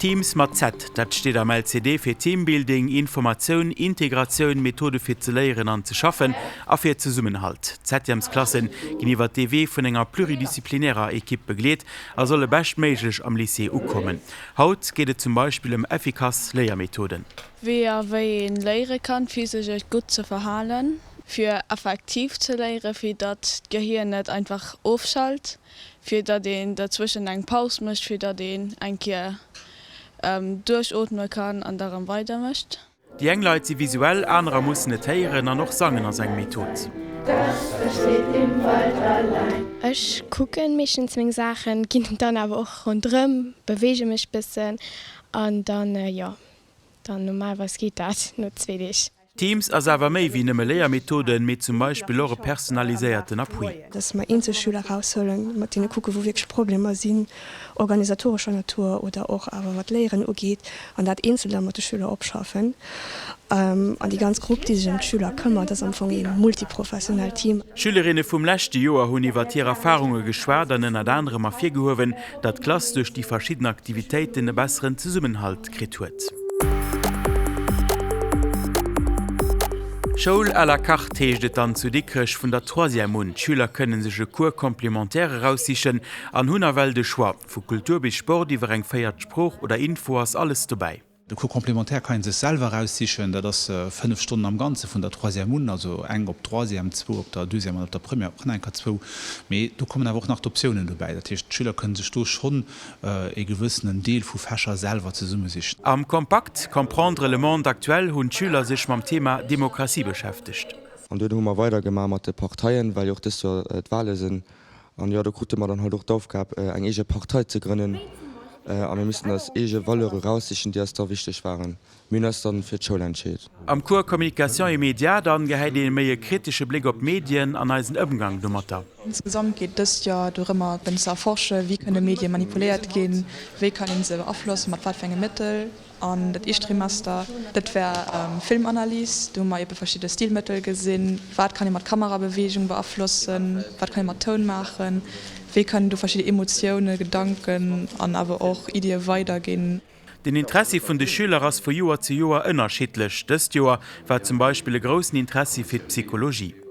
Teams mat Z, dat steet am LCD fir Teambuilding, Informatioun, Integratioun, Methode fir ze léieren an ze schaffen a fir Zesummenhalt. D'Septièmesklasse ginn iwwer dee Wee vun enger pluridisziplinärer Ekipp begleet a solle beschtméiglech am Lycée ukommen. Haut geet et zum Beispill ëm effikass Léiermethoden. Wéi a wéi een léiere kann, fir sech et gutt ze verhalen. Fir effektiv ze léieren, fir datt d'Gehier net einfach ofschalt. Fir datt een derzwëschen eng Paus mécht, fir datt een eng Kéier duerchootme kann an da rëm weider mécht. Déi eng Leit si visuell, anerer mussen et héieren an och sangen ass eng Method. Ech kucken meeschtens meng Saachen, ginn dann awer och rondrëm, beweege mech bëssen an dann, jo, dann normalerweis geet dat no zwee Deeg. Teams ass awer méi wéi nëmme Léiermethoden, mee zum Beispill och e personaliséierten Appui. Dass mer eenzel Schüler eraushuelen, mat deene kucken, wou wierklech Problemer sinn, organisatorescher Natur oder och awer wat d'Léieren ugeet, an dat eenzel da mat de Schüler opschaffen. An déi ganz Grupp, déi sech ëm d'Schüler këmmert, ass am Fong ee multiprofessionellt Team. Schülerinne vum leschte Joer hunn iwwert hir Erfarunge geschwat an ënnert anerem ervirgehuewen, datt d'Klass duerch déi verschidden Aktivitéiten e besseren Zesummenhalt kritt huet. Schoul à la carte heescht et dann zu Dikrech vun der Troisième un. D'Schüler kënne sech e Cours complémentaire eraussichen an hunn nawell de Choix. Vu Kultur bis Sport iwwer eng véiert Sprooch oder Info ass alles dobäi. De Cours complémentaire kann ee sech selwer eraussichen. Dat ass 5 Stonnen am Ganze vun der Troisième un, also eng op Troisième, zwou op der Deuxième an op der Première och nach eng Kéier zwou. Mee do kommen awer och nach d'Optiounen dobäi. Dat heescht, d'Schüler kënne sech do schonn ee gewëssenen Deel vu Fächer selwer zesummesichen. Am Kompakt Comprendre le monde actuel hunn d'Schüler sech mam Thema Demokratie beschäftegt. An duerno hu mer weidergemaach mat de Parteien, well jo och dëst Joer d'Wale sinn. An jo, do krute mer dann halt och d'Aufgab, eng eege Partei ze grënnen. A mir missten eis eege Valeure raussichen, déi eis da wichteg waren. Mir hunn eis dann fir d'Schoul entscheet. Am Cours Communication et Médias dann gehäit ee méi e kritesche Bléck op d'Medien an eisen Ëmgang domatter. Insgesamt geet dëst Joer dorëmmer eben ze erforsche wéi kënne Medie manipuléiert ginn, wéi kann een se beaflossen, mat wat fir enge Mëttel. An dat éischt Trimester, dat war Filmanalys, do hu mer ebe verschidde Stilmëttel gesinn, wat kann ee mat Kamerabeweegung beaflossen, wat kann ee mat Toun maachen, wéi kann een do verschidde Emotioune, Gedanken an awer och Iddie weiderginn. Den Interessi vun de Schüler ass vu Joer zu Joer ënnerschiddlech. Dëst Joer war zum Beispill e groussen Interessi fir d'Psychologie.